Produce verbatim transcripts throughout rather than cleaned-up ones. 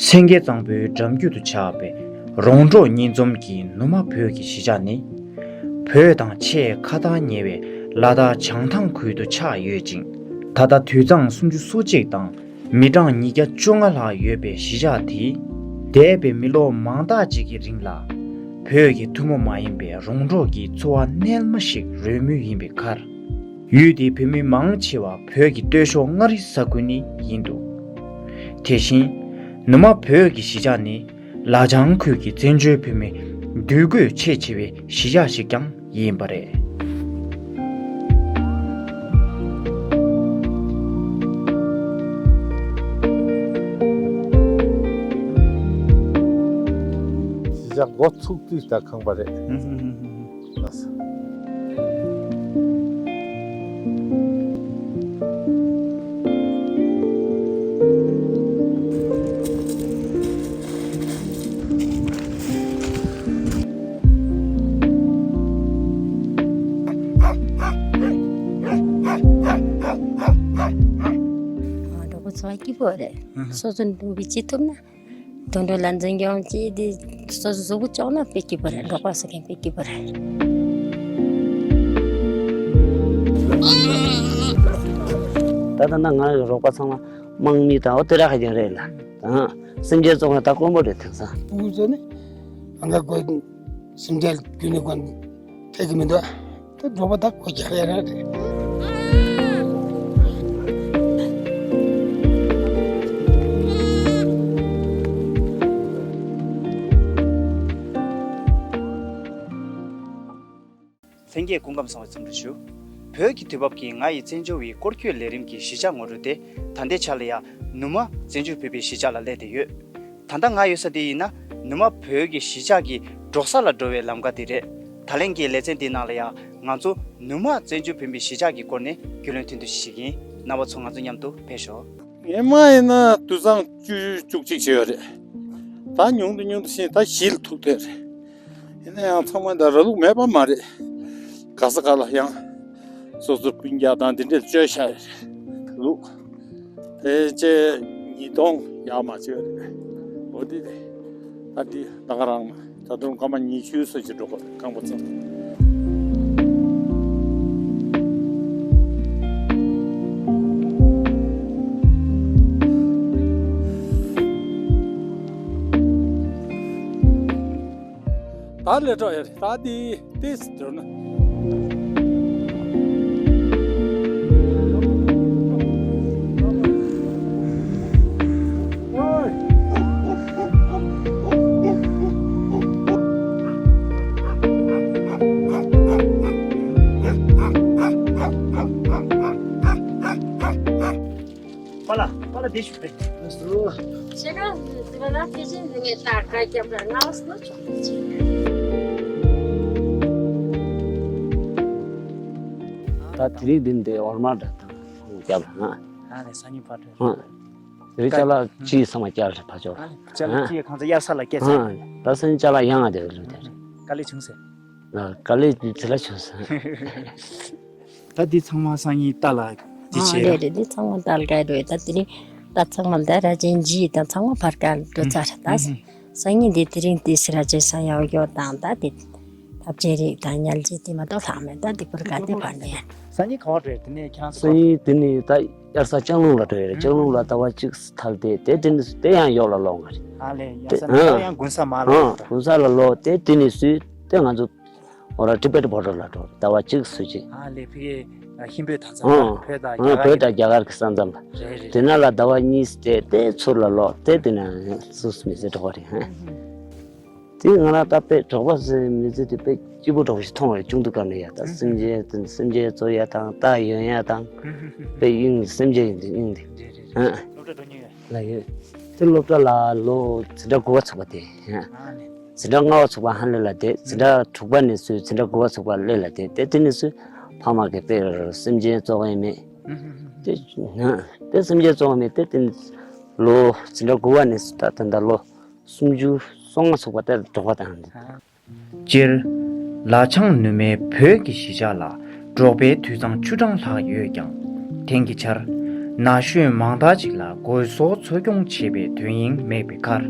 སེང་གེ་གཙང་པོའི་འགྲམ་རྒྱུད་དུ་ཆགས་པའི་རོང་འབྲོག་གཉིས་འཛོམས་ཀྱི་ནུ་མ་བོད་ཀྱི་གཞིས་ཆགས་ནི། བོད་དང་ཆེས་ཁ་ཐག་ཉེ་བའི་ལ་དྭགས་བྱང་ཐང་ཁུལ་དུ་ཆགས་ཡོད་ཅིང་། ད་ལྟ་དུད་ཚང་སུམ་ཅུ་སོ་གཅིག་དང་མི་གྲངས་ཉིས་བརྒྱ་བཅོ་ལྔ་ལྷག་ཡོད་པའི་གཞིས་ཆགས་དེས། འདས་པའི་མི་ལོ་མང་དག་ཅིག་གི་རིང་ལ། བོད་ཀྱི་ཐུན་མོང་མ་ཡིན་པའི་རོང་འབྲོག་གི་འཚོ་བ་རྣལ་མ་ཞིག་རོལ་མུས་ཡིན་པའི་ཁར། ཡུལ་དེའི་བོད་མི་མང་ཆེ་བ་བོད་ཀྱི་སྟོད་ཤོག་མངའ་རིས་ས་ཁུལ་ནས་ཡིན་འདུག་དེ་བཞིན། ནུ་མ་བོད་ཀྱི་གཞིས་ཆགས་ནི། ལ་བྱང་ཁུལ་གྱི་བཙན་བྱོལ་བོད་མིའི་འདུས་སྡོད་ཆེས་ཆེ་བའི་གཞིས་ཆགས་ཤིག་ཀྱང་ཡིན་པ་རེད། གཞིས་ཆགས་འགོ་ཚུགས་དུས་ད་ཁང་པ་རེད། ལགས་སོ། འགྲོ་གི་འཚོ་བ་སྐྱིད་པོ་རེད། སོ་སོ་འདུན་པའི་ཅི་ཐུབ་ན། དུད་འགྲོ་ལ་འཛིན་སྐྱོང་བྱས་ཏེ་སོ་སོ་གཟུགས་པོ་སྐྱོང་ན་དཔེ་སྐྱིད་པོ་རེད། འབྲོག་པ་སོགས་ཀྱང་དཔེ་སྐྱིད་པོ་རེད། ད་ལྟ་ན་ང་རང་གི་རོགས་པ་ཚང་མ་དམག་མི་དང་འོ་དེ་ར་ཁ་ཅན་རེད་ལ། དང་སེམས་ཅན་བཙོང་བ་ད་དཀོན་པོ་རེད་དེང་སང་། ཕྲུ་གུ་ཚོ་ནི་ཨ་ང་དགོས་སེམས་ཅན་རྒྱུ་ནི་དགོས་ཐེག་གི་མི་འདུག་ད་འབྲོག་པ་ད་སྒོ་རྒྱག་ཡ་ར་རེད། ལྷན་རྒྱས་སྐུ་ཁམས་བཟང་བའི་འཚམས་འདྲི་ཞུ། བོད་ཀྱི་དུས་བབ་ཀྱིས་ང་ཡི་བཙན་བྱོལ་བའི་སྐོར་སྐྱོད་ལས་རིམ་གྱི་གཞིས་ཆགས་ངོ་སྤྲོད་དེ་ད་ལྟའི་ཆ་ལ་ཡང་ནུ་མ་བཙན་བྱོལ་བོད་པའི་གཞིས་ཆགས་ལ་སླེབས་བསྡད་ཡོད། ད་ལྟ་ང་ཡོད་ས་དེ་ཡིན་ན་ནུ་མ་བོད་ཀྱི་གཞིས་ཆགས་ཀྱི་འབྲོག་ས་ལ་འགྲོ་བའི་ལམ་ཁ་དེ་རེད། ད་ལན་གྱི་ལེ་ཚན་འདིའི་ནང་ལ་ཡང་ང་ཚོ་ནུ་མ་བཙན་བྱོལ་བོད་མིའི་གཞིས་ཆགས་ཀྱི་སྐོར་ནས་རྒྱུས་ལོན་ཐུང་ཐུང་ཞིག་ཞུ་གི་ཡིན། རྣམ་པ་ཚོ་ང་ཚོ་མཉམ་དུ་ཕེབས་ཤོག་སྔོན་མ་ཡིན་ན་དུད་ཚང་བཅུ་བཅུ་གཅིག་བྱས་ཡོད་རེད། ད་ཉུང་དུ་ཉུང་དུ་ཕྱིན་ད་བཞི་ལ་ཐུག་བསྡད་རེད། ཡིན་ན་ཡང་ཚང་མ་འདི་ར་ལུག་མེད་པ་མ་རེད། ག་ས་ག་ལ་ཡང་སོ་སོ་སྤུན་ཀྱག་དང་འདི་འདྲས་བཅོལ་བཞག་ཡོད་རེད་ལུག་དེ་ཅེ་ཉིས་སྟོང་ཡར་མར་བྱས་རེད། འོ་དེ་རེད། ད་འདི་ད་ག་རང་ད་དུང་སྐར་མ་ཉི་ཤུ་སོ་ཅིག་འགྲོ་གི་རེད་རྐང་པ་ཚང་། ད་ལས་འགྲོ་ཡ་རེད། ད་འདི་ཏིས་འགྲོ་ན། པ་ལ་པ་ལ་དེ་ཞུ་རེད། ཤེས་ག་དེ་ག་ལ་དེ་བཞིན་ངས་ད་ག་རྒྱབ་ལ་ང་སུ་ཆོག་ཅི། ད་དེ་རིང་འདི་འདི་འོར་མ་འདྲ་དང་རྒྱབ་ལ་ང་། ཨ་ནི་སང་ཉིན་ཕར་འགྲོ། ཨ། དེ་རིང་ཅ་ལག་ཅི་ཚང་མ་བསྐྱལ་རེད་ཕར་ཕྱོགས། ཨ་ནི་ཅ་ལག་ཅི་ཁང་ཚ་དབྱར་ས་ལ་བསྐྱལ་ཚར། ཨ། ད་སང་ཉིན་ཅ་ལག་ཡང་ང་དེ་རུ་དེ་རེད། དཀའ་ལས་བྱུང་ཟེར། ཨ། དཀའ་ལས་དེ་ལ་བྱུང་ཟེར། ད་འདི་ཚང་མ་སང་ཉིན་རྟ་ལ་འདི་ཨ་བྱེད་རེད་ར། རེད། འདི་ཚང་མ་རྟ་ལ་བཀལ་འགྲོ་ཡོད། ད་དེ་རིང་རྟ་ཚང་མ་ད་ར་ཅན་ཇི་དང་ཚང་མ་ཕར་བཀལ་འགྲོ་ཚར་རེད་ད། སང་ཉིན་འདི་དེ་རིང་འདི་སི་ར་ཅན་ས་ཡང་ཡོད་དང་ད་འདི་ཐབ་ཆས་རིགས་དང་ཉལ་ཆས་དེ་མ་གཏོགས་ལྷག་མེད། ད་འདི་པུར་ག་དེ་ཕར་འགྲོ་ཡ། སང་ཉིན་ག་བར་རེད། དེ་ནས་ཁྱེད་རང་སང་ཉིན་དེ་ནས་ད་དབྱར་ས་ལྕང་ལུང་ལ་འགྲོ་ཡ་རེད། ལྕང་ལུང་ལ་ཟླ་བ་གཅིག་ཐལ་ཏེ་དེ་དེ་ནས་དེ་ཡང་ཡོག་ལ་ལོག་ང་རེད། ཨ་ལས་ཡ་ས་ནས་ད་ཡང་དགུན་ས་མ་ལོག་ཨ་དགུན་ས་ལ་ལོག་དེ་དེ་ནས་སུས་དེ་ང་ཚོ་འོ་ར་ཊི་བེཊ་བོར་ཌར་ལ་འགྲོ་ཟླ་བ་གཅིག་སུ་གཅིག་ཨ་ལས་ཕི་གེ་ཧིན་བོད་ཐང་ས་ཨ་བོད་དང་ཨ་རྒྱ་གར་བོད་དང་རྒྱ་གར་གྱི་ས་མཚམས་ལ་རེད་རེད། དེ་ན་ལ་ཟླ་བ་གཉིས་དེ་དེ་ཚུར་ལ་ལོག་དེ་དེ་ན་སུ་སུ་མི་ཟེར་འགྲོ་བ་རེད། དེ་ང་རང་ད་དཔེ་གྲོགས་པོ་ཟེར་མི་ཚེ་དེ་དཔེ་སྐྱིད་པོ་གྲོགས་པོ་ཞིག་མཐོང་བས་ཅུང་དུ་དཀའ་ནས་ཡ་ད་སེམས་ཅན་དེ་སེམས་ཅན་གཙོ་ཡ་དང་རྟ་ཡོན་ཡ་དང་དཔེ་དབྱིངས་སེམས་ཅན་ཡིན་དེ་དབྱིངས་དེ་ཨ་སློབ་གྲྭ་འགྲོ་མྱོང་ཡ་ལ་ཡོད། དེ་སློབ་གྲྭ་ལ་ལོ་འཛིན་གྲྭ་དགུ་པ་ཚུགས་པ་དེ་ཨ་ནི་འཛིན་གྲྭ་ལྔ་པ་ཚུགས་པ་ཧ་ལས་ལ་དེ་འཛིན་གྲྭ་དྲུག་པ་ནས་སུ་འཛིན་གྲྭ་དགུ་པ་ཚུགས་པ་ལས་ལ་དེ་དེ་དེ་ནས་སུ་ཕ་མ་གི་དཔེ་སེམས་ཅན་གཙོ་བའི་མེད་དེ་དེ་སེམས་ཅན་གཙོ་བའི་མེད་དེ་དེ་ནས་ལོ་འཛིན་གྲྭ་དགུ་པ་ནས་སུ་ད་ད་ལྟ་ལོ། སུམ་ཅུ་སོ་ལྔ་ཚུགས་པ་དེར་འགྲོ་བ་དང་། སྤྱིར། ལ་བྱང་ནུབ་མའི་བོད་ཀྱི་གཞིས་ཆགས་ལ་འབྲོག་པའི་དུད་ཚང་བཅུ་གྲངས་ལྷག་ཡོད་ཀྱང་། དེང་གི་ཆར། ན་གཞོན་མང་དག་ཅིག་ལ་སྒོ་ཟོག་འཚོ་སྐྱོང་བྱེད་པའི་དོན་སྙིང་མེད་པའི་ཁར།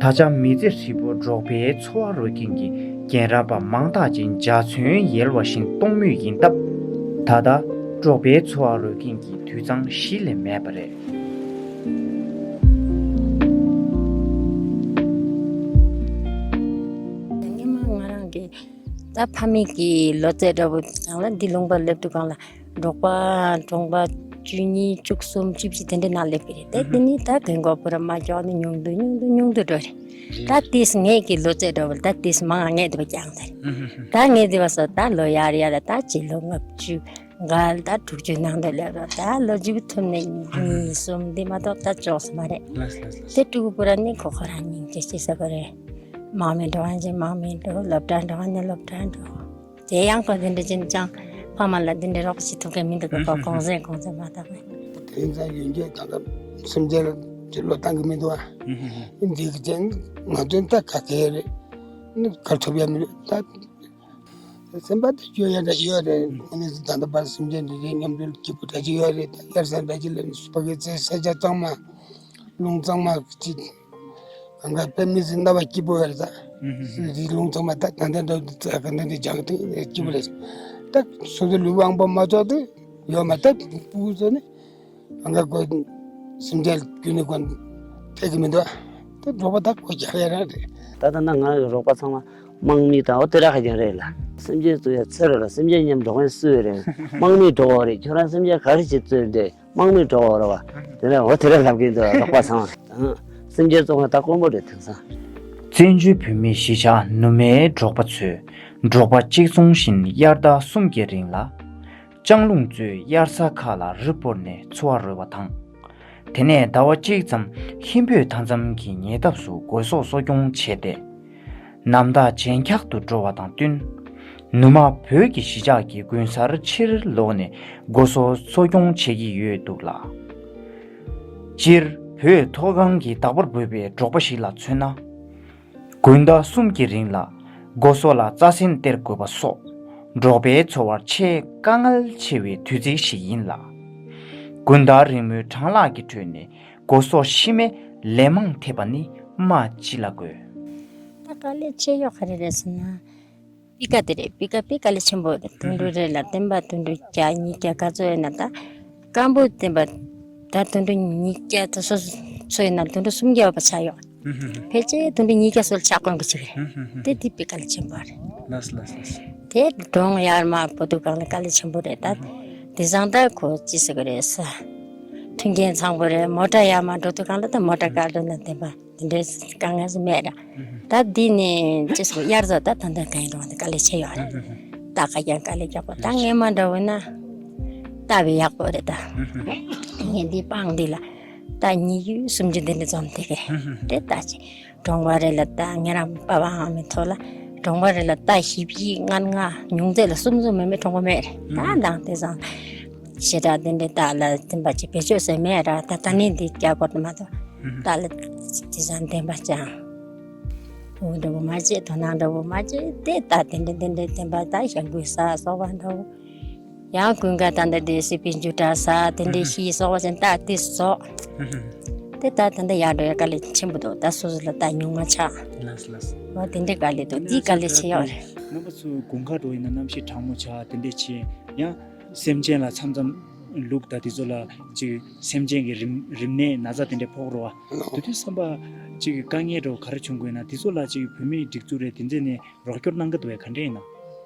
ད་ཆ་མི་ཚེ་ཧྲིལ་པོ་འབྲོག་པའི་འཚོ་བ་རོལ་མཁན་གྱི་རྒན་རབས་པ་མང་དག་ཅིག་འཇའ་ཚོན་ཡལ་བ་བཞིན་གཏོང་མུས་ཡིན་སྟབས། ད་ལྟ་འབྲོག་པའི་འཚོ་བ་རོལ་མཁན་གྱི་དུད་ཚང་གཞི་ལས་མེད་པ་རེད། ད་སྔོན་མ་ང་རང་གི་ད་ཕ་མེས་ཀྱི་ལོ་ཚད་འདྲ་བོ་སྒང་ལ་འདི་ལུང་པ་སླེབས་དུས་སྒང་ལ་འབྲོག་པ་གྲོང་པ་བཅུ་གཉིས་བཅུ་གསུམ་བཅུ་བཞི་དེ་འདྲའི་ནང་སླེབས་ཀྱི་རེད། དེ་དེ་ནི་ད་རྒན་གོག་པོ་ར་མ་འཇོག་ནི་ཉུང་དུ་ཉུང་དུ་ཉུང་དུ་འགྲོ་རེད། ད་དེས་ངེད་ཀྱི་ལོ་ཚད་འདྲ་བོ་ལ་ད་དེས་མང་ང་ངེད་དེ་བ་ཀྱང་ཚར། ད་ངེད་དེ་བ་སོ་ད་ལོ་ཡར་ཡར་ད་ཅི་ལོ་ལྔ་བཅུ། འགའ་ད་དྲུག་ཅུ་ནང་དུ་སླེབས་རོགས། ད་ལོ་རྒྱུས་ཐུབ་ནས་གཉིས་གསུམ་འདི་མ་གཏོགས་ད་ཅོག་སུ་མ་རེད། ལགས་ལགས་ལགས། དེ་ཕྲུ་གུ་པུ་ར་ནི་ཁོ་ཁོ་རང་སྙིང་རྗེ་ཆེ་ས་གོ་རེད། དམག་མི་འགྲོ་བ་ཅན་དམག་མི་འགྲོ། སློབ་གྲྭ་འགྲོ་བ་ནི་སློབ་གྲྭ་འགྲོ། དེ་ཡང་ཁོ་དེ་འདྲ་ཅན་ཅང་ཕ་མ་ལ་དེ་འདྲ་རོགས་བྱེད་ཐུབ་མཁན་མི་འདུག་གི། ཁོ་གུང་སེང་གུང་སེང་མ་བཏང་བས། དེང་སང་ཡོན་ཆབ་དང་ག་སེམས་ཅན་ལ་ཅི་བློ་བཏང་གི་མི་འདུག་ཨ། འདི་གི་ཅན་ང་ཚོ་ད་ག་གེ་རེད། ནི་གར་ཐུབ་ཡ་མི་རེད་ད། སེམས་པ་དེ་སྐྱོ་ཡ་འདྲ་ཞིག་ཡོད་རེད། ཨ་ནི་ད་ལྟ་བར་སེམས་ཅན་འདི་འདྲའི་མཉམ་དུ་སྐྱིད་པོ་འདྲ་ཞིག་ཡོད་རེད། ད་དབྱར་གསར་འདྲ་ཞིག་ལ་ནི་སུ་ཕ་གི་ཚེ་ས་ཆ་གཙང་མ། རླུང་གཙང་མ་ཅིག་གང་ག་དཔེ་མི་སྲིད་རྣ་བ་སྐྱིད་པོ་ཡོད་རེད་ད། རི་རླུང་གཙང་མ་ད་ད་ལྟ་འདྲ་ད་ག་འདྲ་འདྲ་རྒྱག་དུས་སྐྱིད་པོ་རེད། ད་སོ་སོ་ལུས་པོ་ཨང་པ་མ་ཚོགས་དུས་ཡོད་མ་ད་སྤུ་གུ་ཚོ་ནི། ཨ་ང་ཀོ་སེམས་ཅན་རྒྱུ་ནི་ཀོ་ཐེག་གི་མི་འདུག་ད་འབྲོག་པ་ད་ཀོ་རྒྱག་ཡ་རང་རེད། ད་ལྟ་ན་ང་གི་རོགས་པ་ཚང་མ་དམག་མི་དང་འོ་དེ་ར་ཁ་རྒྱང་རེད་ལ། སེམས་ཅན་གཙོ་ཡ་ཚེ་རེད་ལ། སེམས་ཅན་མཉམ་འགྲོགས་མཁན་སུ་ཡོད་རེད། དམག་མི་འགྲོ་བ་རེད། ཁྱོད་རང་སེམས་ཅན་ག་རེ་བྱེད་རྩོད་འདྲེ་དམག་མི་འགྲོ་བ་རེད་བ། དེ་ནས་འོ་དེ་ར་ལབ་གི་འདུག་རོགས་པ་ཚང་མ། སེམས་ཅན་གཙོ་ཁ་ད་དཀོན་པོ་རེད་དེང་སང་། བཙན་བྱོལ་བོད་མིའི་གཞིས་ཆགས་ནུབ་སྨད་འབྲོག་པ་ཚོས་འབྲོག་པ་གཅིག་མཚུངས་བཞིན་དབྱར་ཟླ་གསུམ་གྱི་རིང་ལ། ལྕང་ལུང་གཙོས་དབྱར་ས་ཁག་ལ་རི་སྤོར་ནས་འཚོ་བ་རོལ་བ་དང་། དེ་ནས་ཟླ་བ་གཅིག་ཙམ་ཧིན་བོད་མཐའ་མཚམས་ཀྱི་ཉེ་འདབས་སུ་སྒོ་ཟོག་གསོ་སྐྱོང་བྱས་ཏེ། ནམ་ཟླ་ཇེ་འཁྱག་ཏུ་འགྲོ་བ་དང་བསྟུན། ནུ་མ་བོད་ཀྱི་གཞིས་ཆགས་ཀྱི་དགུན་གསར་ཕྱིར་ལོག་ནས་སྒོ་ཟོག་གསོ་སྐྱོང་བྱེད་ཀྱི་ཡོད་འདུག་ལ། སྤྱིར་བོད་མཐོ་སྒང་གི་བདག་པོར་འབོད་པའི་འབྲོག་པ་ཞིག་ལ་མཚོན་ན། དགུན་ཟླ་གསུམ་གྱི་རིང་ལ་སྒོ་ཟོག་ལ་རྩྭ་སྲིན་སྟེར་དགོས་པ་སོགས་འབྲོག་པའི་འཚོ་བར་ཆེས་དཀའ་ངལ་ཆེ་བའི་དུས་ཚིགས་ཤིག་ཡིན་ལ། དགུན་ཟླ་རིང་མོའི་གྲང་ལྷགས་ཀྱི་ཁྲོད་ནས་སྒོ་ཟོག་ཤི་རྨས་ལན་མང་ཐེབས་པ་ནི་མ་ཅི་ལ་དགོས། ད་དཀའ་ལས་ཆེ་ཡོད་ག་རེ་རེད་ཟེར་ན། སྤུས་ཀ་དེ་རེད། སྤུས་ཀ་དཔེ་དཀའ་ལས་ཆེན་པོ་རེད། དུད་འགྲོ་རེ་ལ་བསྟན་པ་དུད་འགྲོ་བརྒྱ་ཉིས་བརྒྱ་ག་ཚོད་ཡོད་ན་ད། སྐམ་པོ་བསྟན་པ་ད་དུད་འགྲོ་ཉིས་བརྒྱ་ད་སོ་སོ་ཚོ་ཡིན་ན་དུད་འགྲོ་སུམ་བརྒྱ་བ་ཆགས་ཡོད། ཕལ་ཆེར་དུད་འགྲོ་ཉིས་བརྒྱ་སོགས་ཆགས་དཀོན་གི་ཅིག་རེད། དེ་དེ་དཔེ་དཀའ་ལས་ཆེན་པོ་རེད། ལགས་ལགས་ལགས། དེ་གྲོང་ཡར་མར་སྤོ་དུས་སྒང་ལ་དཀའ་ལས་ཆེན་པོ་རེད་ད། དེང་སང་ད་ཁོ་ཅི་ཟེར་གི་རེད་ཟེར། མཐུན་རྐྱེན་ཚང་པོ་རེད། མོ་ཊ་ཡར་མར་འགྲོ་དུས་སྒང་ལ་ད་མོ་ཊ་ཀར་འགྲོ་ན་བདེན་པ། དེ་འདྲའི་དཀའ་ངལ་ཞིག་མེད་ར། ད་འདི་ནི་ཅི་སོ་དབྱར་རྩྭ་ད་ད་ལྟ་གང་ཡིན་རུང་དེ་དཀའ་ལས་ཆེ་ཡོད་རེད། རྟ་ཁ་ཀྱང་དཀའ་ལས་རྒྱག་པ་ད་སྔས་མ་འདྲ་བོ་ན་རྟ་བས་ཡག་པོ་རེད་ད། ངས་འདི་སྤང་འདི་ལ་རྟ་ཉི་ཤུ་སུམ་ཅུ་འདི་འདྲ་འཛོམས་བསྡད་ཀྱི་རེད། དེ་ལྟ་ཅི་གྲོང་པ་རེ་ལ་རྟ་ངེད་རང་པ་ཕ་ཨ་མའི་ཐོག་ལ་གྲོང་པ་རེ་ལ་རྟ་བཞི་བཞི་ལྔ་ལྔ་ཉུང་ཚད་ལ་གསུམ་གསུམ་མེད་མེད་གྲོང་པ་མེད་རེད། ད་འདང་དེ་སང་ཞེ་དྲག་དེ་འདྲའི་རྟ་ལ་བསྟན་པ་ཅིག་བེད་སྤྱོད་ཟེར་མེད་ར། ད་ད་ནི་འདི་རྒྱ་སྐོར་དུ་མ་གཏོགས་རྟ་ལ་དེ་སང་བསྟན་པ་ཅང་འོ་འདྲ་བོ་མ་བྱེད། དོ་སྣང་འདྲ་བོ་མ་བྱེད། དེ་ལྟ་དེ་འདྲ་དེ་འདྲ་བསྟན་པ་ད་ཞང་བོའི་ས་སོགས་པ་འདྲ་བོ། ཡང་དགུན་ཁ་ད་ལྟ་དེ་སྲིད་པའི་འཇུ་གྲྭ་ས་དེ་འདྲའི་ཤི་སོགས་པ་ཅན་ད་དེ་སོགས། དེ་ད་ད་ལྟ་ཡར་འགྲོ་ཡ་དཀའ་ལས་ཆེན་པོ་འདུག་ད་སོ་སོ་ལ་ད་ཉུང་མ་ཆགས། ལགས་ལགས། འོ་དེ་འདྲའི་དཀའ་ལས་འདུག་འདིའི་དཀའ་ལས་ཆེ་ཡོད་རེད། རྣམ་པ་ཚོ་དགུན་ཁ་འགྲོ་ཡིན་ན་གནམ་གཤིས་གྲང་མོ་ཆགས་དེ་འདྲས་བྱས། ཡང་སེམས་ཅན་ལ་མཚམས་མཚམས་ལུག་དང་དེ་ཚོ་ལ་ཅིག་སེམས་ཅན་གྱི་རིམས་རིམས་ནད་ན་ཚ་དེ་འདྲས་ཕོག་རོགས་བ། དེ་དུས་བསམ་པ་ཅིག་དཀའ་ངལ་འདྲ་བོ་ག་རེ་བྱུང་དགོས་ན་དེ་ཚོ་ལ་ཅིག་བོད་མིའི་སྒྲིག་འཛུགས་རེད་དེ་ཚོ་ནས་རོགས་སྐྱོར་གནང་གི་འདུག་བས། ག་འདྲས་ཡིན་ན།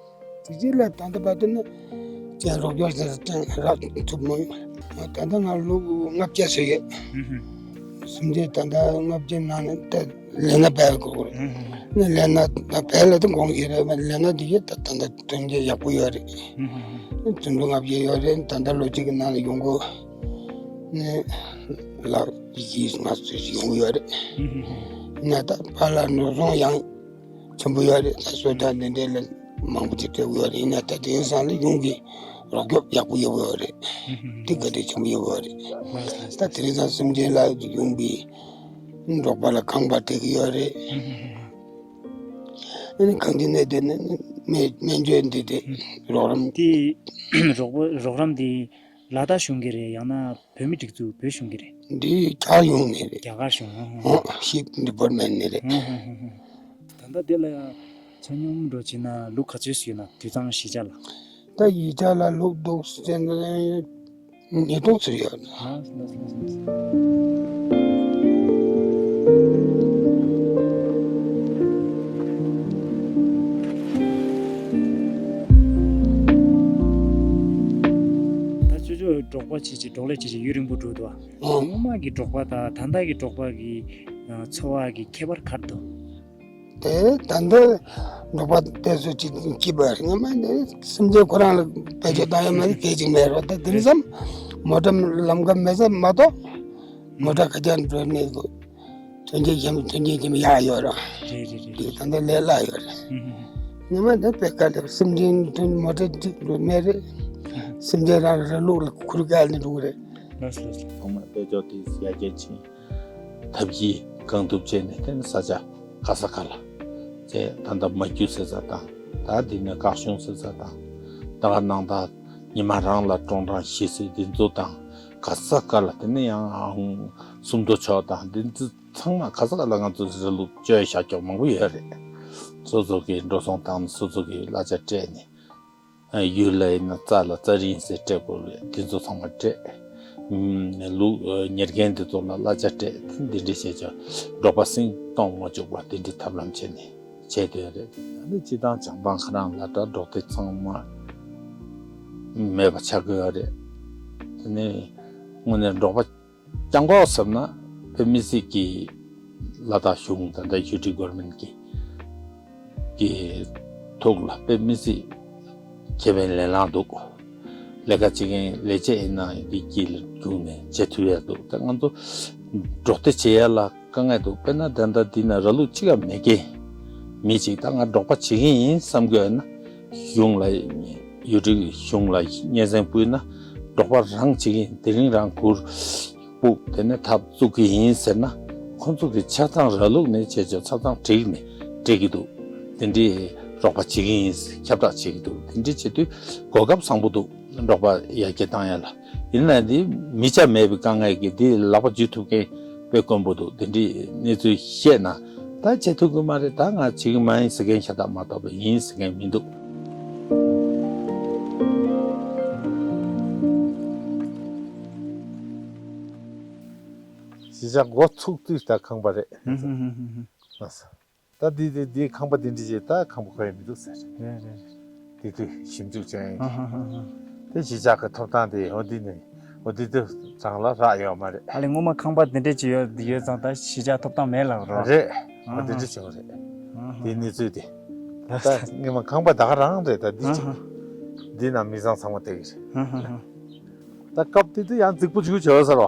དེ་རྗེས་ལ་ད་ལྟ་བར་དུ་ནི་ཅང་རོགས་སྐྱོར་ཟེར་ཅང་རག་ཐུབ་མ་ཡོང་། ད་ལྟ་ང་ལོ་ལྔ་བརྒྱ་ཟིན་ཡོད། སེམས་ཅན་ད་ལྟ་ལྔ་བརྒྱ་ནང་ནས་ད་ལས་ན་བས་དགོས་རེད། ནི་ལས་ན་ད་བས་ལ་ད་དགོངས་ཀྱི་རེད། ལས་ན་དེ་ཡོད་ད་ད་ལྟ་དོན་རྐྱེན་ཡག་པོ་ཡོད་རེད། དུད་འགྲོ་ལྔ་བརྒྱ་ཡོད་རེད། ད་ལྟ་ལོ་གཅིག་གི་ནང་ལ་ཡོང་གི་ནི་ལག་བཞི་ལྔ་ཙམ་ཡོང་གི་ཡོད་རེད། ན་ད་ཕར་ལ་ནོར་སྲུང་ཡང་ཆེན་པོ་ཡོད་རེད། ད་གསོལ་ཇ་འདི་འདྲའི་ལ་མང་པོ་ཅིག་སྤྲད་དགོས་ཡོད་རེད། ཡིན་ན་ད་དེང་སང་ལ་ཡོང་གི་རོགས་སྐྱོབ་ཡག་པོ་ཡོད་ཡོད་རེད། དེ་ག་དེ་ཆེན་པོ་ཡོད་ཡོད་རེད། ད་དེང་སང་སེམས་ཅན་ལ་ཡོང་གི་འབྲོག་པ་ལ་ཁང་པ་སྤྲད་གི་ཡོད་རེད། ཨ་ནི་གང་ཅི་ནས་དེ་ནི་སྨན་སྨན་བཅོས་འདི་དེ་རོགས་རམ། དེ་རོགས་པ་རོགས་རམ་དེ། ལ་དྭགས་གཞུང་གི་རེད། ཡང་ན་བོད་མི་སྒྲིག་འཛུགས་བོད་གཞུང་གི་རེད། འདི་རྒྱ་གཞུང་ནས་རེད། རྒྱ་གར་གཞུང་། ཧ་ཧ་ཧ། ཧོ་ཤིབ་ཌི་པར་མེན་ནས་རེད། ཧ་ཧ་ཧ་ཧ། ད་ལྟ་དེ་ལ་ཆ་སྙོམས་འགྲོ་བྱེད་ན་ལུག་ག་ཚོད་ཡོད་ན། དུད་ཚང་བཞི་ཆ་ལ། ད་བཞི་ཆ་ལ་ལུག་འདུག་ཟེར་ན་ཉིས་སྟོང་ཙམ་ཡོད། ལགས་ལགས་ལགས་ལགས། ད་ཅོ་ཅོ་འབྲོག་པ་བྱེད་ཅིག་འབྲོག་ལས་བྱེད་ཅིག་ཡུན་རིང་པོ་འགྲོ་འདུག་ཨ། ཨོ། སྔོན་མ་གི་འབྲོག་པ་དང་ད་ལྟ་གི་འབྲོག་པ་གི་འཚོ་བ་གི་ཁྱད་པར་ག་རེ་འདུག་དེ་ད་ལྟ་འབྲོག་པ་དེ་ཚོ་ཅིག་སྐྱིད་པ་རེད། སྔོན་མ་ནི་སེམས་ཅན་ཁོ་རང་ལ་བེད་སྤྱོད་བཏང་ཡ་མ་རེད། དེ་ཅིག་མེད་རོགས། ད་དེང་སང་མོ་ཊ་ལམ་ཁ་མེད་ས་མ་གཏོགས་མོ་ཊ་ག་རྒྱ་འགྲོ་ནས་ཐོན་སྐྱེད་ཁྱིམ་ཐོན་སྐྱེད་ཁྱིམ་ཡག་ཡོད་ར། རེད་རེད་རེད། དེ་ད་ལྟ་ལས་སླ་ཡོད་རེད། ཧུམ་ཧུམ་ཧུམ། སྔོན་མ་ད་དཔེ་དཀའ་ལས། སེམས་ཅན་ཐོན་མོ་ཊ་གཅིག་འགྲོ་མེད་རེད། ཧུམ་ཧུམ། སེམས་ཅན་རང་ར་ལུག་ལ་ཁུར་བཀལ་ནས་འགྲོ་གི་རེད། ལགས་སོ་ལགས་སོ། ཚང་མ་དཔལ་འབྱོར་དེ་ཡར་རྒྱས་ཕྱིན། ཐབས་ཀྱིས་གང་ཐུབ་བྱས་ནས་དེ་ནི་ས་ཆ་ག་ས་ག་ལ་བྱས། ད་ལྟ་མ་རྒྱུད་ཟེར་ས་དང་། ད་འདི་ནས་སྐལ་གཞུང་ཟེར་ས་དང་། ད་ག་ནང་ད་ཉི་མ་རང་ལ་ཀྲོང་ཀྲང་བཞི་ཟེར་འདི་ཚོ་དང་། ག་ས་ག་ལ་དེ་ནས་ཡང་སུམ་མདོ་ཕྱོགས་དང་འདི་ཚོ་ཚང་མ་ག་ས་ག་ལ་ང་ཚོ་ར་ལུག་བཅོས་བཞག་ཀྱོག་མང་པོ་ཡོད་རེད། སོ་སོ་གི་འགྲོ་སོང་བཏང་ནས་སོ་སོ་གི་གླ་ཆ་སྤྲད་ནས། ཡུལ་ལ་ཡིན་ན་རྩྭ་ལ་རྩྭ་རིན་ཟེར་སྤྲད་དགོས་རེད། དེ་ཚོ་ཚང་མ་སྤྲད། ལུག་ཉེར་རྒན་དེ་ཚོ་ལ་གླ་ཆ་སྤྲད། འདི་འདྲ་བྱས་ཀྱང་འབྲོག་པ་སེང་གཏོང་མ་བཅུག་པ་དེ་འདྲའི་ཐབས་ལམ་བྱས་ནས་བྱས་དོན་རེད། ཨ་ནི་སྤྱི་བཏང་བྱང་ཐང་ཁ་རང་ལ་ད་འབྲོག་སྡེ་ཚང་མ་མེད་པ་ཆགས་ཀྱི་ཡོད་རེད། དེ་ནས་དངོས་གནས་འབྲོག་པ་སྤྱང་ཀོ་བསམ་ན་དཔེ་མི་སྲིད་ཀྱི་ལ་དྭགས་གཞུང་ད་ལྟ་ཡུ་ཊི་གྷོར་མེན་གྱི་གི་ཐོག་ལ་དཔེ་མི་སྲིད་ཁེ་ཕན་ལེན་ལང་འདུག་ལས་ཀ་བྱེད་མཁན་ལས་བྱེད་ཡིན་ན་འདི་དཀྱིལ་ལ་རྒྱུགས་ནས་བྱེད་ཐུབ་ཡ་འདུག་ད་ང་ཚོ་འབྲོག་སྡེ་བྱེད་ཡ་ལ་དཀའ་ངལ་འདུག་དཔེར་ན་ད་ལྟ་འདི་ན་ར་ལུག་གཅིག་ཀ་མེད་མཁན་མི་གཅིག་ད་ང་འབྲོག་པ་བྱེད་ཀྱི་ཡིན་བསམ་དགོས་ན་གཞུང་ལ་ཡུ་ཊི་གཞུང་ལ་སྙན་སེང་ཕུལ་ན་འབྲོག་པ་རང་བྱེད་ཀྱི་ཡིན། དེ་རིང་རང་གུར་སྤུག་དེ་ནས་ཐབ་བཙུགས་ཀྱི་ཡིན་ཟེར་ན་ཁོང་ཚོ་གི་ཆ་ཚང་ར་ལུག་ནས་བྱས་ཆོག་ཆ་ཚང་བསྒྲིགས་ནས་སྤྲད་ཀྱི་འདུག་དེ་འདྲའི་རོགས་པ་བྱེད་ཀྱི་ཡིན་ཟེར་ཁྱབ་བསྒྲགས་བྱེད་ཀྱི་འདུག་དེ་འདྲའི་བྱེད་དུས་གོ་སྐབས་བཟང་པོ་འདུག་འབྲོག་པ་ཡར་རྒྱས་བཏང་ཡ་ལ། ཡིན་ན་འདི་མི་ཆ་མེད་པའི་དཀའ་ངལ་གྱི་འདི་ལག་པ་འཇུ་ཐུབ་མཁན་དཔེ་དཀོན་པོ་འདུག་དེ་འདྲའི་གནས་ཚུལ་བཤད་ན་ད་བྱེད་ཐུབ་ཀྱི་མ་རེད། ད་ང་བྱེད་ཀྱི་མ་ཡིན་ཟེར་མཁན་ཤ་སྟག་མ་གཏོགས་པ་ཡིན་ཟེར་མཁན་མི་འདུག་གཞིས་ཆགས་འགོ་ཚུགས་དུས་ད་ཁང་པ་རེད། ཧུམ་ཧུམ་ཧུམ་ཧུམ་ཧུམ། ལགས་སོ། ད་འདི་འདི་འདི་ཁང་པ་འདི་འདྲ་ཞིག་ད་ཁང་པ་ཁོ་ཡ་མི་འདུག་ཟེར། རེད་རེད་རེད། དེ་དུས་ཞིབ་འཇུག་བྱས་ཡིན། ཧ་ཧ་ཧ་ཧ། དེ་གཞིས་ཆགས་ཀྱི་ཐོབ་ཐང་དེ་འོ་འདི་ནས་འོ་འདི་དུ་རང་ལ་རག་ཡོད་མ་རེད། ཨ་ལས་སྔོན་མ་ཁང་པ་འདི་འདྲ་ཅིག་ཡོད་ཡོད་ཙང་ད་གཞིས་ཆགས་ཐོབ་ཐང་མེད་ལབ་རོ། རེད། ཨ་འོ་འདི་འདྲ་བྱུང་རེད། ཨ་དེ་གནས་ཚུལ་དེ་ད་སྔོན་མ་ཁང་པ་ད་ག་རང་རེད། ད་འདི་ཅིག་ཨ་ཧ། འདི་ནང་མི་ཚང་ཚང་མ་བསྡད་ཀྱི་རེད། ཨ་ཧ་ཧ། ད་སྐབས་དེ་དུས་ཡང་རྫིག་པོ་བྱུང་བྱས་ཟེར་བ།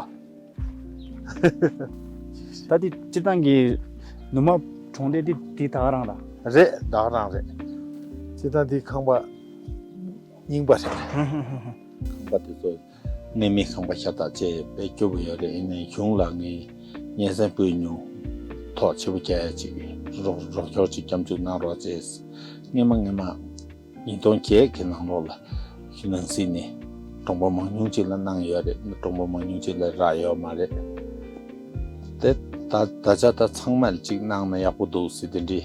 ད་འདི་སྤྱིར་བཏང་གི་ནུ་མ་གྲོང་སྡེ་འདི་འདི་ད་ག་རང་ར། རེད། ད་ག་རང་རེད། སྤྱིར་བཏང་འདི་ཁང་པ་རྙིང་པ་རེད། ཁང་པ་དེ་ཚོ་གནས་མིའི་ཁང་པ་ཤ་སྟག་བྱས་དཔེ་སྐྱོ་པོ་ཡོད་རེད། ཡིན་ནའི་གཞུང་ལ་ངས་སྙན་སེང་ཕུལ་མྱོང་། ཐོག་ཆེ་པོ་རྒྱག་ཡ་ཅིག་རོགས་རོགས་སྐྱོར་ཅིག་སྐྱབས་འཇུག་གནང་རོགས་བྱས། སྔོན་མ་སྔོན་མ་ཉིས་སྟོང་བརྒྱད་ཀྱི་ནང་ལོགས་ལ་ནང་སྲིད་ནས་གྲོང་པ་མང་ཉུང་ཅིག་ལ་གནང་ཡོད་རེད། གྲོང་པ་མང་ཉུང་ཅིག་ལ་རག་ཡོད་མ་རེད། དེ་ད་ད་ཆ་ད་ཚང་མ་ལ་ཅིག་གནང་ན་ཡག་པོ་འདུག་ཟེར་དེ་འདྲའི་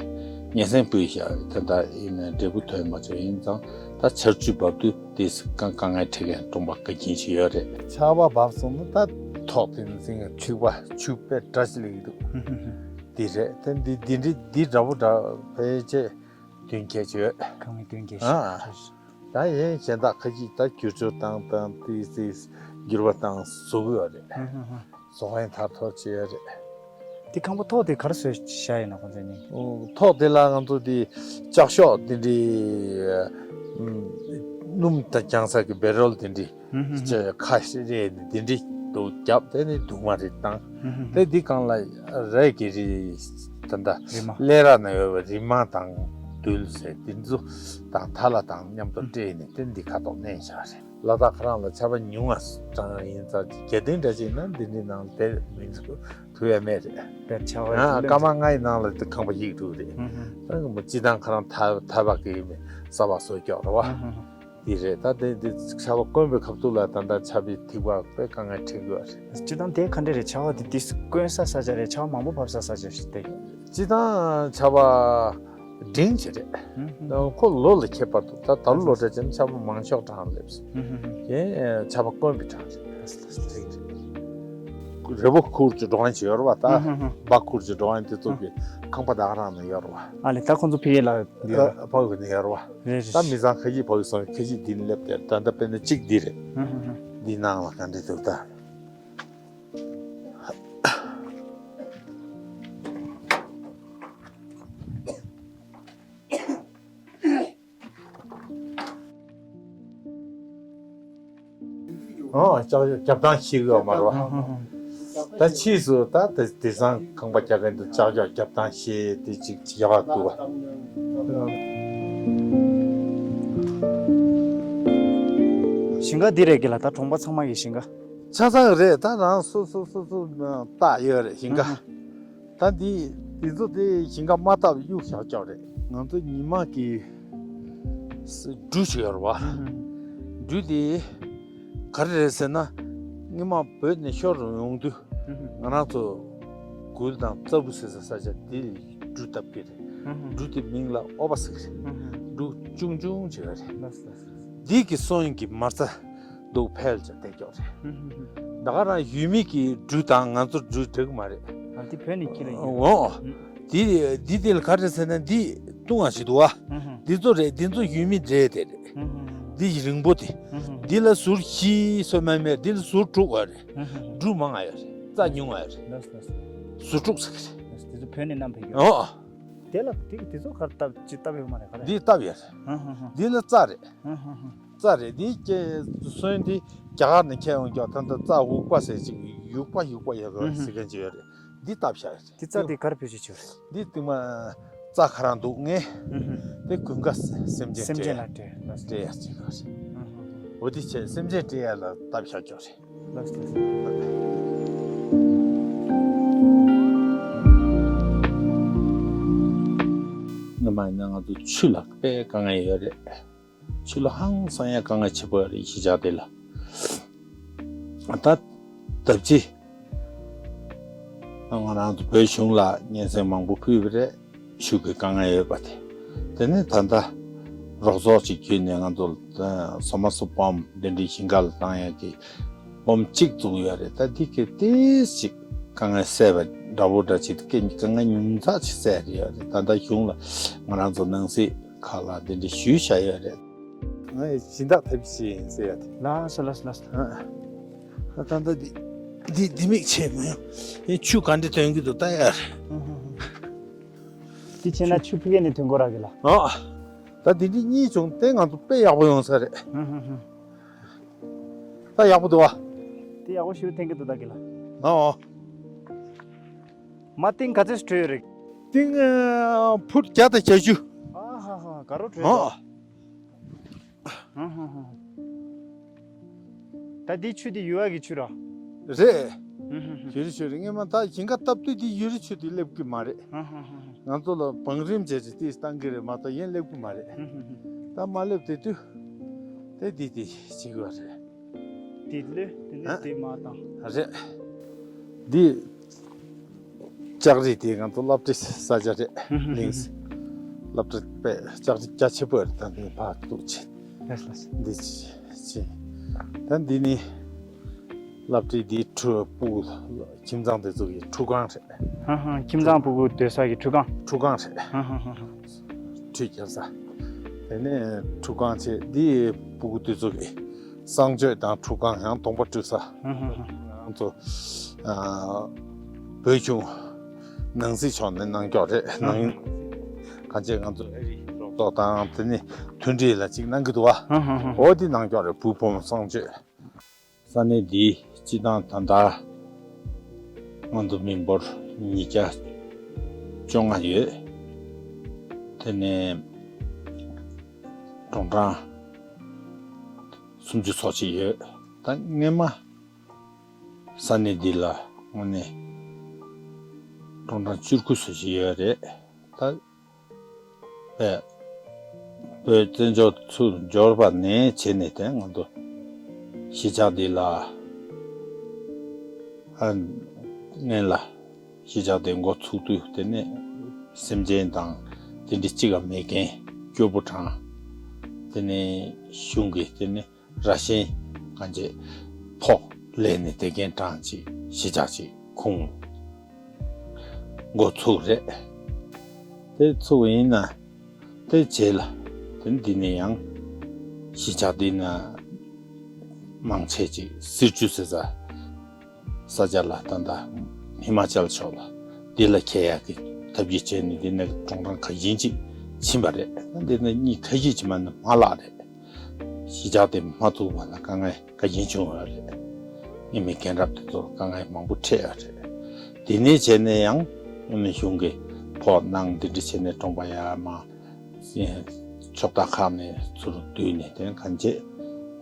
སྙན་སེང་ཕུལ་བཞག་ཡོད། ད་ད་ཡིན་ན་འབྲས་བུ་ཐོན་མ་བྱུང་། ཡིན་ཙང་ད་ཆར་ཆུ་བབས་དུས་དེ་དཀའ་དཀའ་ངལ་འཕྲད་མཁན་གྲོང་པ་དཀའ་རྐྱེན་ཞིག་ཡོད་རེད། ཆར་པ་བབས་སོང་ན་ད་ཐོག་དེ་ནས་ཟིན་ཆུ་པ་ཆུ་དཔེ་འདྲ་ཞིག་སླེབས་ཀྱི་འདུག་དེ་རེད། དེ་འདི་འདི་འདྲའི་འདི་འདྲ་པོ་འདྲ་ཕལ་ཆེར་བདུན་བརྒྱད་ཅིག་ཡོད། ཁང་མིག་བདུན་བརྒྱད་ཨ། ཅིག་ད་ཡིན་གཞན་དག་ཁ་ཅིག་ད་བསྒྱུར་བཅོས་བཏང་བཏང་ཏི་སི་འགྱུར་བ་བཏང་བཟོ་གི་ཡོད་རེད། ཧུམ་ཧུམ་ཧུམ། བཟོ་མཁན་དར་ཐོར་བྱེད་ཡོད་རེད། དེ་ཁང་པ་ཐོག་དེ་ག་རེ་བཟོས་བཞག་ཡིན་ན་ཁོང་ཚོས་ནི། ཨོ། ཐོག་དེ་ལ་ང་ཚོ་དེ་ལྕགས་ཤོག་དེ་འདྲའི་ཨམ་སྣུམ་དང་རྒྱང་ས་གི་བེ་རོལ་དེ་འདྲའི་ཧུམ་ཧུམ་ཧུམ། ཅེས་ཁ་ཤས་རེ་ནི་དེ་འདྲའི་དུ་བརྒྱབ། དེ་ནི་དུང་མ་རེ་བཏང་། ཧུམ་ཧུམ་ཧུམ། དེ་འདི་སྒང་ལ་རས་ཀྱི་རི་ད་ལྟ་རི་མ། ཀླད་ར་ན་ཡོད་པའི་རི་མ་དང་རྡུལ་ཟེར་དེ་ཚོ་དང་ཐ་ལ་དང་མཉམ་དུ་སྤྲད་ནས་དེ་འདི་ཁ་ཐོག་གནས་བཞག་རེད། ལ་དྭགས་ཁོ་རང་ལ་ཆར་པ་ཉུང་ང་གྲང་ཡིན་ཙང་རྒྱ་སྟེང་འདྲ་ཅིག་ན་འདི་འདྲའི་ནང་བསྡད་མི་ཐུབ་ཐུབ་ཡ་མེད་རེད། དཔེར་ཆར་པ་ཡང་སྐར་མ་ལྔ་ཡི་ནང་ལ་དེ་ཁང་པ་ཡིག་འགྲོ་རེད། ཧུམ་ཧུམ། ད་ངོ་མ་སྤྱི་བཏང་ཁོ་རང་ཐ་ཐ་བ་གི་ས་བ་སོ་སྐྱོག་རེད་བ། ཧུམ་ཧུམ། འདི་རེད། ད་དེ་འདི་ཆར་པ་དཀོན་པའི་སྐབས་དུས་ལ་ད་ལྟ་ཆར་པའི་ཐིགས་པ་དཔེ་དཀའ་ངལ་འཕྲད་ཀྱི་ཡོད་རེད། སྤྱིར་བཏང་དེ་ག་འདྲ་རེད། ཆར་པ་དེ་དུས་དཀོན་ས་ས་ཆ་རེད། ཆར་པ་མང་པོ་བབས་ས་ས་ཆ་ཞིག་སྟེ། སྤྱིར་བཏང་ཆར་པ་འབྲིང་ཅིག་རེད། ཨུ་ཧུ། ཁོ་ལོ་ལ་ཁྱད་པར་འདུག་ད་ད་ལོ་ལོ་འདྲ་ཅན་ཆར་པ་མང་ཤོས་གྲང་སླེབས། ཨུ་ཧུ། དེ་ཆར་པ་དཀོན་པའི་གྲང་རེད། རི་བོ་ཁུར་གྱི་འགྲོ་མཁན་ཅིག་ཡོད་རེད་བ། ད་ཨུ་ཧུ་ཧུ། སྦ་ཁུར་གྱི་འགྲོ་མཁན་དེ་ཚོ་གི་ཁང་པ་ད་ག་རང་ནང་ཡོད་རེད་བ། ཨ་ལེ། ད་ཁོང་ཚོ་ཕ་གི་ལ་ཡོད་རེད། ཕ་གི་ནང་ཡོད་རེད་བ། རེད་རེད། ད་མི་ཚང་ཁ་ཤས་ཕ་གི་སོང་། ཁ་ཤས་འདི་ནས་སླེབས་ཏེ། ད་ལྟ་དཔེར་ན་གཅིག་འདི་རེད། ཨུ་ཧུ་ཧུ། འདི་ནང་ལ་ག་འདྲ་འདུག་ད། ཨོ། ལྕགས་རྒྱབ་ཐང་ཤེས་གི་ཡོད་མ་རེད་བ། ད་ཕྱིས་སུ་ད་དེ་དེང་སང་ཁང་པ་རྒྱག་མཁན་དུ་ལྕགས་རྒྱབ་ཐང་ཤེས་དེ་ཅིག་ཅིག་ཡག་པ་འདུག་བ། ཞིང་ཁ་འདི་རེད་གི་ལ། ད་གྲོང་པ་ཚང་མ་གི་ཞིང་ཁ། ཆ་ཚང་རེད། ད་རང་སོ་སོ་སོ་སོ་བཏགས་ཡོད་རེད་ཞིང་ཁ། ད་འདི་འདི་ཚོ་དེ་ཞིང་ཁ་མ་བཏབ་གཡུག་བཞག་ཀྱོག་རེད། ང་ཚོ་ཉི་མ་གི་སྒྲུ་ཞིག་ཡོད་རེད་བ། སྒྲུ་དེ་ག་རེ་རེད་ཟེར་ན། སྔོན་མ་བོད་ནས་ཤོར་ཡོང་དུས་ང་རང་ཚོ་གུར་དང་ཙ་བུ་ཟེར་ས་ས་ཆ་དེ་ལ་སྒྲུ་བཏབ་ཀྱི་རེད། སྒྲུ་དེ་མིང་ལ་ཨོ་བ་ཟེར་གི་རེད། སྒྲུ་ཆུང་ཆུང་ཅིག་ཡོད་རེད། འདི་གི་སོན་གྱི་མ་རྩ་འདུག་ཕལ་ཆེར་བསྡད་ཀྱོག་རེད། ད་ག་རང་ཡུལ་མི་གི་སྒྲུ་དང་ང་ཚོ་སྒྲུ་འདྲ་གི་མ་རེད། ཨ། འདི་བོད་ནས་ཁྱེར་ཡོང་། འོ། འདི་འདི་དེ་ལ་ག་རེ་ཟེར་ན། འདི་ལྟུང་བ་ཞིག་འདུག་བ། འདི་ཚོ་རེད། འདི་ཚོ་ཡུལ་མི་འདྲ་དེ་རེད། འདི་རིང་པོ་དེ། འདི་ལ་ཟུར་བཞི་སོ་མ་མེད། འདི་ལ་ཟུར་དྲུག་བ་རེད། སྒྲུ་མང་ང་ཡོད་རེད། རྩྭ་ཉུང་ང་ཡོད་རེད། ལགས་སོ། ལགས་སོ། ཟུར་དྲུག་ཟེར་གི་རེད། ལགས་སོ། དེ་ཚོ་བོད་ནས་བསྣམས་ཕེབས་ཡོད། འོ། དེ་ལ་དེ་དེ་ཚོ་གར་བཏབ་ཅི་བཏབ་ཡོད་མ་རེད། ག་རེ། འདི་བཏབ་ཡོད་རེད། ཧ་ཧ་ཧ། འདི་ལ་རྩྭ་རེད། ཧ་ཧ་ཧ། རྩྭ་རེད། འདི་ཀྱི་སོན་དེ་རྒྱ་གར་ནས་ཁྱེར་ཡོང་ཀྱོག་ད་ལྟ་རྩྭ་འུག་པ་ཟེར་ཅིག་ཡུག་པ་ཡུག་པ་ཡོད་རེད་ཟེར་མཁན་ཅིག་ཡོད་རེད། འདི་བཏབ་བཞག་ཡོད་རེད། འདི་རྩྭ་དེ་གར་བེད་སྤྱོད་བྱེད་རེད། འདི་སྟིང་མ་རྩྭ་ཁ་རང་འདུག་ངས། དེ་དགུན་ཁ་སེམས་ཅན་སྤྲད། སེམས་ཅན་ལ་སྤྲད། སྤྲད་ཡག་ཅིག་ག་རེད། འོ་དེ་བྱས་སེམས་ཅན་སྤྲད་ཡག་ལ་བཏབ་བཞག་ཀྱོག་རེད། ལགས་སོ། སྔོན་མ་ཡིན་ན་ང་ཚོ་ཆུ་ལ་དཔེ་དཀའ་ངལ་ཡོད་རེད། ཆུ་ལ་ཧང་སང་ཡག་དཀའ་ངལ་ཆེ་པོ་རེད། གཞིས་ཆགས་དེ་ལ། ད་ལྟ་ཅི། ང་རང་ཚོ་བོད་གཞུང་ལ་སྙན་སེང་མང་པོ་ཕུལ་བ་རེད། ཆུ་གི་དཀའ་ངལ་ཡོད་པ་དེ། དེ་ནས་ད་ལྟ་རོགས་ཚོགས་ཅིག་བརྒྱུད་ནས་ང་ཚོ་ལ་ད་སོ་མ་སོ་སྦོམ་འདི་འདྲའི་ཞིང་ཁ་ལ་བཏང་ཡག་གི་སྦོམ་གཅིག་བཙུགས་ཡོད་རེད། ད་འདི་གི་ཏོག་ཙམ་དཀའ་ངལ་སེལ་བ་འདྲ་པོ་འདྲ་ཅིག་དཀའ་དཀའ་ངལ་ཉུང་ཙག་ཅིག་སེལ་ཡོད་རེད། ད་ལྟ་གཞུང་ལ་ང་རང་ཚོ་ནང་སྲིད་ཁག་ལ་འདི་འདྲ་ཞུས་བཞག་ཡོད་རེད། ང་ཡི་སྦྱིན་བདག་ཐབས་ཤེས་ཡིན་ཟེར་ཡ་དེ། ལགས་སོ། ལགས་སོ། ལགས་སོ། ཨ། ད་ད་ལྟ་འདི་འདི་འདི་མིག་ཆེ་མོ་ཡང་ཡིན། ཆུ་ག་འདྲ་ཐོན་གྱི་འདུག་ལྟ་ཡ་རེད། འདི་བྱས་ན་ཆུ་ཕ་གི་ནས་ཐོན་གྱི་རེད་གི་ལ། ཨ། ད་འདི་འདྲ་གཉིས་བྱུང་སྟེ་ང་ཚོ་དཔེ་ཡག་པོ་ཡོང་ས་རེད། ད་ཡག་པོ་འདུག་བ། དེ་ཡག་པོ་ཞེ་པོ་ཐོན་གྱི་འདུག་ད་གི་ལ། ཨ། མ་ཏིང་ག་ཚོད་བྲོས་ཡོད་རེད། ཏིང་ཨ་ཕུཊ་བརྒྱ་དང་བརྒྱད་ཅུ། ཨ་ཧ་ཧ། དགའ་རབ་བྲོས་ཨ། འདུག་ཨ་ཧ་ཧ། ད་འདི་ཆུ་དེ་ཡུར་བ་གི་ཆུ་ར། རེད། ཧུམ་ཧུམ་ཧུམ། ཡུར་ཆུ་རེད། སྔོན་མ་ད་ཞིང་ཁ་བཏབ་དུས་འདི་ཡུར་ཆུ་དེ་སླེབས་ཀྱི་མ་རེད། ཨ་ཧ་ཧ་ཧ། ང་ཚོ་ལ་བང་རིམ་བྱས་ཏེ་ཏིས་བཏང་གི་རེད་མ་གཏོགས་ཡན་སླེབས་ཀྱི་མ་རེད། ཧུམ་ཧུམ་ཧུམ། ད་མ་སླེབས་དེ་དུས་དེ་འདི་དེ་བྱེད་དགོས་རེད། དེ་ལོས་དེ་ལོས་ཨ། དེ་མ་བཏང་། རེད། འདི་ལྕགས་རི་དེ་ང་ཚོ་སློབ་གྲྭའི་ས་ཆ་རེད། ཧུམ་ཧུམ་ཧུམ། གླིང་སློབ་གྲྭ་པས་ལྕགས་རི་རྒྱ་ཆེ་པོ་རེད། ད་འདི་ཕར་གཏུགས་བྱེད། ལགས་ལགས། འདི་ཅི་ཅི། ད་འདི་ནི་སློབ་གྲྭའི་འདི་ཁྲུ་སྤུ་གུ་ཁྱིམ་ཚང་དེ་ཚོ་གི་ཁྲུས་ཁང་རེད། ཧ་ཧ། ཁྱིམ་ཚང་སྤུ་གུ་སྡོད་ས་གི་ཁྲུས་ཁང་། ཁྲུས་ཁང་རེད། ཧ་ཧ་ཧ་ཧ། ཁྲུས་བརྒྱབ་ས། དེ་ནས་ཁྲུས་ཁང་བྱས། འདི་སྤུ་གུ་དེ་ཚོ་གི་གསང་སྤྱོད་དང་ཁྲུས་ཁང་ཡང་གདོང་པ་བཀྲུ་ས། ཧ་ཧ་ཧ། ང་ཚོ་ཨ་བོད་གཞུང་ནང་སྲིད་ཕྱོགས་ནས་གནང་ཀྱོག་རེད། ཧ་ཧ། ནང་གང་ཅི་ང་ཚོ་ཨ་རིའི་རོགས་ཚོགས་དང་དེ་ནས་མཐུན་སྒྲིལ་ལ་ཅིག་གནང་གི་འདུག་བ། ཧ་ཧ་ཧ་ཧ། འོ་འདི་གནང་ཀྱོག་རེད། བུ་བུ་མོ་གསང་སྤྱོད། ས་གནས་འདིའི་སྤྱི་བཏང་ད་ལྟ་ང་ཚོ་མི་འབོར་ཉིས་བརྒྱ་བཅོ་ལྔ་ཡོད། དེ་ནས་གྲོང་ཚོ་སུམ་ཅུ་སོ་གཅིག་ཡོད། ད་སྔོན་མ་ས་གནས་འདི་ལ་དངོས་གནས་གྲོང་ཚོ་བཅུ་དགུ་སོ་གཅིག་ཡོད་རེད། ད་དཔེ་ བོད་བཙན་བྱོལ་ཚུར་འབྱོར་བ་ནས་བྱས་ནས་དེ་ང་ཚོ་གཞིས་ཆགས་འདི་ལ་ཨ་སྔོན་ལ་གཞིས་ཆགས་དེ་འགོ་ཚུགས་དུས་དེ་ནས་སེམས་ཅན་དང་དེ་འདྲ་གཅིག་ག་མེད་མཁན་སྐྱོ་པོ་གྲང་། དེ་ནས་གཞུང་གིས་དེ་ནས་ར་ཤན་གང་ཅི་ཕོག་ལས་ནས་དེ་མཁན་གྲང་ཅིག་གཞིས་ཆགས་ཅིག་ཁུངས་འགོ་ཚུགས་རེད། དེ་ཚུགས་ཡིན་ན་དེ་རྗེས་ལ་དེ་འདི་ནས་ཡང་གཞིས་ཆགས་འདི་ན་མང་ཆེ་ཅིག་སེར་ཆུ་ཟེར་ས་ས་ཆ་ལ་ད་ལྟ་ཧི་མ་ཅལ་ཕྱོགས་ལ་འདི་ལ་འཁེལ་ཡག་གི་ཐབས་ཤེས་བྱས་ནས་འདི་ནས་གྲོང་རྡལ་ག་ཡིན་ཅིག་ཕྱིན་པ་རེད། འདི་ནས་གཉིས་ཁ་ཤས་ཅིག་མ་ནི་མ་ལག་རེད། གཞིས་ཆགས་དེ་མ་ཐུག་པ་ལ་དཀའ་ངལ་ག་ཡིན་བྱུང་བ་རེད། མི་མི་རྒན་རབས་དེ་ཚོར་དཀའ་ངལ་མང་པོ་འཕྲད་ཡོད་རེད། དེ་ནས་བྱས་ནས་ཡང་གཞུང་གིས་ཕོགས་གནང་འདི་འདྲ་བྱས་ནས་གྲོང་པ་ཡར་མར་ཕྱོགས་མཐའ་ཁག་ནས་ཚུར་བསྡུས་ནས་དེ་གང་བྱས་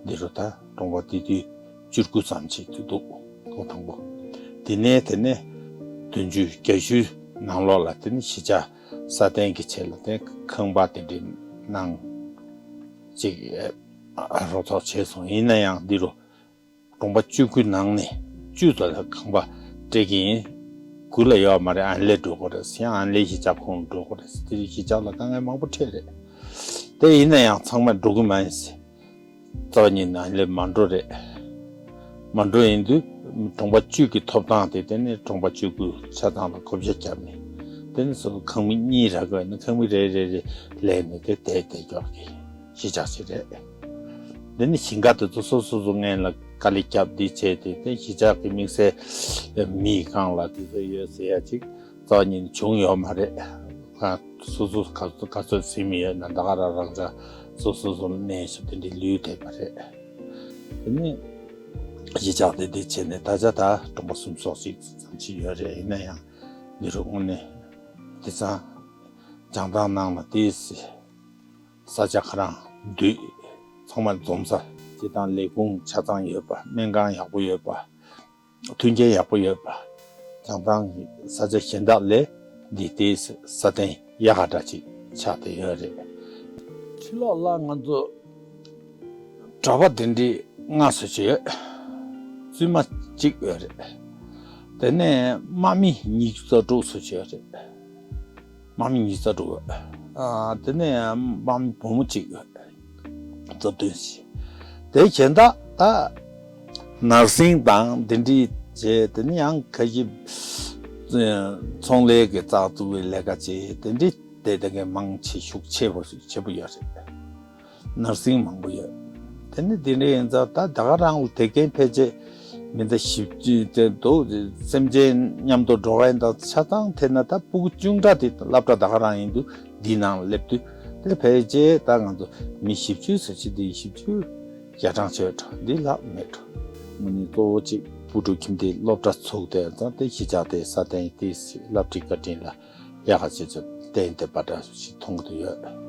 འདི་རུ་ད་གྲོང་པ་དེ་དུས་བཅུ་དགུ་ཙམ་ཞིག་ཏུ་འདུག་ཨོ་དང་པོ། དེ་ནས་དེ་ནས་བདུན་ཅུ་བརྒྱད་ཅུ་ནང་ལོགས་ལ་དེ་ནས་གཞིས་ཆགས་སྲ་བརྟན་གྱི་ཆེད་ལ་དེ་ཁང་པ་དེ་འདྲའི་ནང་ཅིག་རོགས་ཚོགས་བྱས་སོང་། ཡིན་ན་ཡང་འདི་རུ་གྲོང་པ་བཅུ་དགུའི་ནང་ནས་བཅུ་ཙམ་ལ་ཁང་པ་སྤྲད་ཀྱི་ཡིན། དགུ་ལ་ཡོད་མ་རེད། ཨན་ལེ་འགྲོ་དགོས་རེད། ཡང་ཨན་ལེ་གཞིས་ཆགས་ཁོངས་འགྲོ་དགོས་རེད། དེ་གཞིས་ཆགས་ལ་དཀའ་ངལ་མང་པོ་འཕྲད་རེད། དེ་ཡིན་ན་ཡང་ཚང་མ་འགྲོ་གི་མ་ཡིན་ཟེར། རྩ་བ་ཉིད་ནས་ལས་མ་འགྲོ་རེད། མ་འགྲོ་ཡིན་དུས་གྲོང་པ་བཅུ་གི་ཐོབ་ཐང་དེ་དེ་ནས་གྲོང་པ་བཅུ་དགུ་ཆ་ཚང་ལ་བགོ་བཤའ་བརྒྱབ་ནས་དེ་ནས་སོ་ཁང་མིག་གཉིས་རག་གི་ཡོད་ན་ཁང་མིག་རེ་རེ་རེ་ལས་ནས་དེ་དེ་དེ་སྐྱོར་གི་གཞིས་ཆགས་ཤིག་རེད། དེ་ནས་ཞིང་ཁ་དེ་ཚོ་སོ་སོ་སོ་སྔོན་ལ་དཀའ་ལས་བརྒྱབ་འདི་བྱས་ཏེ་དེ་གཞིས་ཆགས་ཀྱི་དམིགས་བསལ་མིའི་སྒང་ལ་དེ་ཚོ་ཡོད་ཟེར་ཡ་ཅིག་རྩ་བ་ཉིད་ནས་བྱུང་ཡོད་མ་རེད། ང་སོ་སོ་ག་ཚོད་ག་ཚོད་ཟིན་མི་ཡོད་ན་ད་ག་རང་རང་ཅག་སོ་སོ་སོ་ལ་གནས་ཤིག་དེ་འདྲའི་ལུས་བསྡད་པ་རེད། དེ་ནས་གཞིས་ཆགས་དེ་འདི་བྱས་ནས་ད་ཆ་ད་གྲོང་པ་སུམ་ཅུ་སོ་གཅིག་ཙམ་ཅིག་ཡོད་རེད། ཡིན་ན་ཡང་འདི་རུ་དངོས་གནས་དེང་སང་བྱང་ཐང་ནང་ལ་དེ་ས་ཆ་ཁ་རང་འདུས་ཚང་མ་འཛོམས་ས་སྤྱི་བཏང་ལས་ཁུངས་ཆ་ཚང་ཡོད་པ། སྨན་ཁང་ཡག་པོ་ཡོད་པ། མཐུན་རྐྱེན་ཡག་པོ་ཡོད་པ། བྱང་ཐང་གི་ས་ཆ་གཞན་དག་ལས་འདི་ལྟའི་སྲ་བརྟན་ཡག་ག་འདྲ་ཅིག་ཆགས་བསྡད་ཡོད་རེད། ཕྱི་ལོགས་ལ་ང་ཚོ་གྲྭ་པ་དེ་འདྲའི་ལྔ་སུ་ཅིག་ཡོད། བཙུན་མ་གཅིག་ཡོད་རེད། དེ་ནས་དམག་མི་ཉི་ཤུ་རྩ་དྲུག་སུ་ཅིག་ཡོད་རེད། དམག་མི་ཉི་ཤུ་རྩ་དྲུག་ཡོད། ཨ་དེ་ནས་དམག་མི་བུ་མོ་གཅིག་ཡོད། རྩ་བདུན་ཞིག་དེ་གཞན་དག་ད་ནར་སིང་དང་དེ་འདྲའི་བྱས། དེ་ནི་ཡང་ཁ་ཤས་ཚོང་ལས་ཀྱི་ཙག་བཙུགས་པའི་ལས་ཀ་བྱས། དེ་འདྲའི་དེ་དེ་གའི་མང་ཆེ་ཤུགས་ཆེ་པོ་ཞིག་ཆེ་པོ་ཡོད་རེད། ནར་སིང་མང་པོ་ཡོད། དེ་ནི་དེ་འདྲ་ཡིན་ཙང་ད་ད་ག་རང་ལ་དེ་གའི་ཕལ་ཆེར་མི་ཟླ་བཞི་བཅུ་དེ་འདུག་སེམས་ཅན་མཉམ་དུ་འགྲོ་བ་ཡིན་ད་ཆ་ཚང་དེ་ན་ད་ཕྲུ་གུ་ཆུང་དྲགས་དེ་སློབ་གྲྭ་ད་ག་རང་ཡིན་དུས་འདི་ནང་སླེབས་དུས་དེ་ཕལ་ཆེར་ད་ང་ཚོ་མི་བཞི་བཅུ་ཟེར་ཅི་འདི་བཞི་བཅུ་ཡ་གྲངས་ཆེ་བ་འདྲ་འདི་ལྷག་མེད་འགྲོ། དངོས་གནས་གཙོ་བོ་གཅིག་བུ་ཕྲུག་ཁྱིམ་སྡེའི་སློབ་གྲྭ་ཚུགས་དེ་ཙང་དེ་གཞིས་ཆགས་དེ་སྲ་བརྟན་དེ་སློབ་ཁྲིད་བཀའ་དྲིན་ལ་ཡག་ག་ཆེ་ཚོད་བརྟེན་བསྡད་པ་འདྲ་ཞིག་མཐོང་གི་ཡོད།